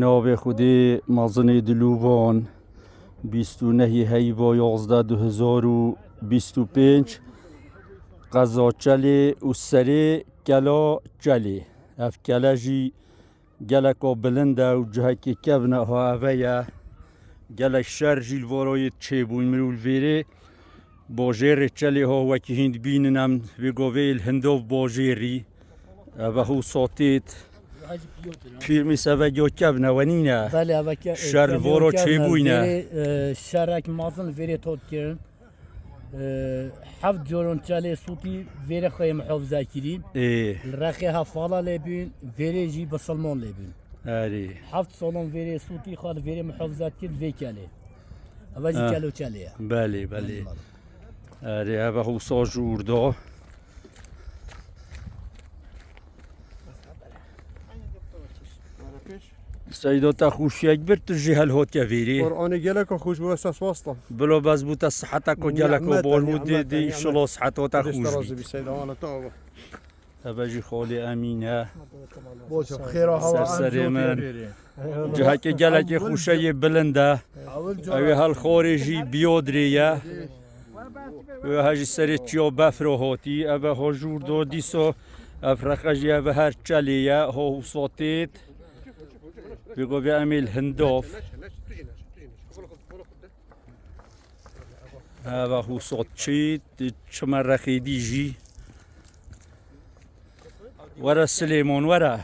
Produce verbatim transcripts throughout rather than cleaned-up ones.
Navê Xwedê mezinê dilûvan, bîst û nehê heyva yazdeh du hezar û bîst û pênc, qeza Çelê û serê kela Çelê. Ev kele jî geleka bilind e û cihekê kevne ha eve ye. Gelek şer jî li voroyê çêbûn. Mirov li vêrê bajêrê Çelê ha wekî hîn dibînin, em vê govê li Hindov bajêrî. Eve Hûsatêt. Pîrmî sevegya kevne wenîne. Belê, eve ke-, Şer li kevne voro kevne. Çêbûyne. Vêrê, e, şerek mezin vêrê tot kirin. E, heft coron Çelê Sûtî vêrê xwe yê muhafize kirî. Ê. Li Rexê heft fala lê bûn, vêrê jî bisilman lê bûn. Erê. Heft salon vêrê Sûtî xwe li vêrê muhafize kir vê kelê. Eve jî Ah. kelo Çelê ye. Belê, belê. Belê, belê. Erê, eve Hûsa jûr do. Seyda te xweşiyek bir tu jî hel hotiye vêrî. Qur'anê geleka xweş bû, esas wasta. Bilo bes bû te siheta ku geleka Nîmet e, bol bû nîmet dê e, dê nîmet e. Înşallah siheta te Xwedê xweş te razî bît. Bî, Seyda, wala te ava. Eve jî xalê Emîn e. Boş, xêra hava Ser em serê jî min. Vêrê. Cihekê gelekê xweşe yê bilind e. Ewil Ew ê hel xorê jî biyodrê ye. Wê he jî serê çiya befro hotî. Eve ha jûr do dîso. Ev reqe jî eve her Çelê ye. Ha Hûsatêt. Vê govê em ê li Hindov. Eve Hûsat çî, di çima Rexê dî jî. Were Silêmon, were.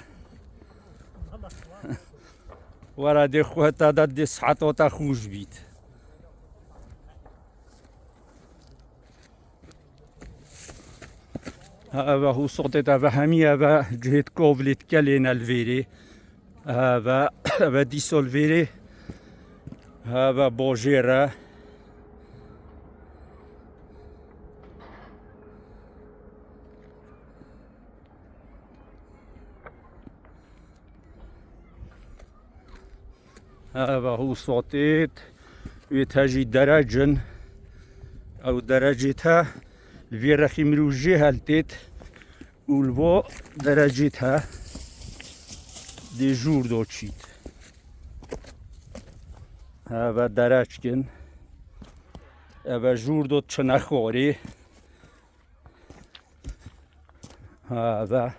Were dê xwe te de dê siheta te xweş bît. Ha, eve Hûsatêt, eve hemî eve cihêt kovlêt kelê ne li vêrê. Eve, eve dîso li vêrê. Eve bajêr e. Eve Hûsatêt, wê te jî derecin. Ew derecê te li vê rexî mirov jê heltêt û li bo derecê te dê jûr do çît. Eve dereçkin. Eve jûr do çine xorê. Eve.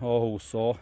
Ha Hûsa.